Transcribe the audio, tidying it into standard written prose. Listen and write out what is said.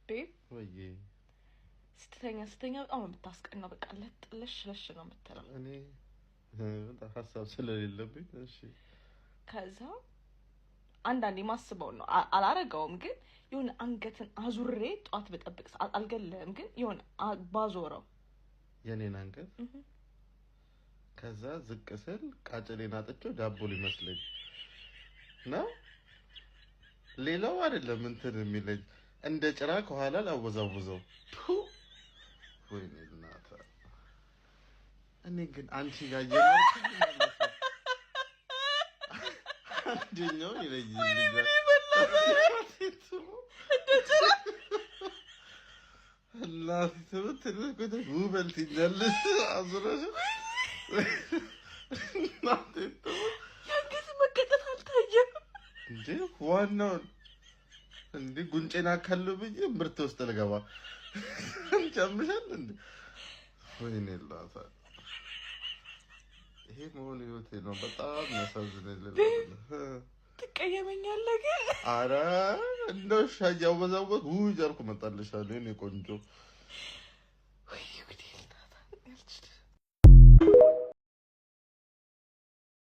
Babe. ወይዬ። ስትተኛ ስትተኛ በጣም ነው የምታስቀናው። በቃ ለጥ ለሽ ለሽ ነው የምትለው። እኔ በጣም ሀሳብ ስለሌለብኝ እሺ። ከዛ አንዳንዴ ማስበውን ነው፣ አላረገውም፣ ግን የሆነ አንገትን አዙሬ ጠዋት በጠብቅ ሰዓት አልገልህም፣ ግን የሆነ ባዞረው። የኔን አንገት ከዛ ዝቅ ስል ቃጭሌን አጥቼው ዳቦ ሊመስለኝ ነው። ሌላው አይደለም እንትን የሚለኝ እንደ ጭራ ከኋላ ላወዛውዘው። ቱ፣ ወይኔ እናታ። እኔ ግን አንቺ ጋር እየኖርኩ አንደኛውን ይለይልኛል። እንደ ጭራ። እናቴ ትሙት ትንሽ ቆይተሽ ውበል ትይኛለሽ አዙረሽ። እናቴ ትሙት። የአንገት መቀጨት አልታየም። እንዴ ዋናውን እንዴ ጉንጬን አካሉ ብዬ ምርት ውስጥ ልገባ ጨምሻል እንዴ? ወይኔ ላታ፣ ይሄ መሆን ህይወቴ ነው። በጣም ያሳዝነኝ። ትቀየመኛለህ ግን። አረ እንደ ውሻ እያወዛወዝ ውይ እያልኩ እመጣልሻለሁ የእኔ ቆንጆ። ወይ ጉዴ!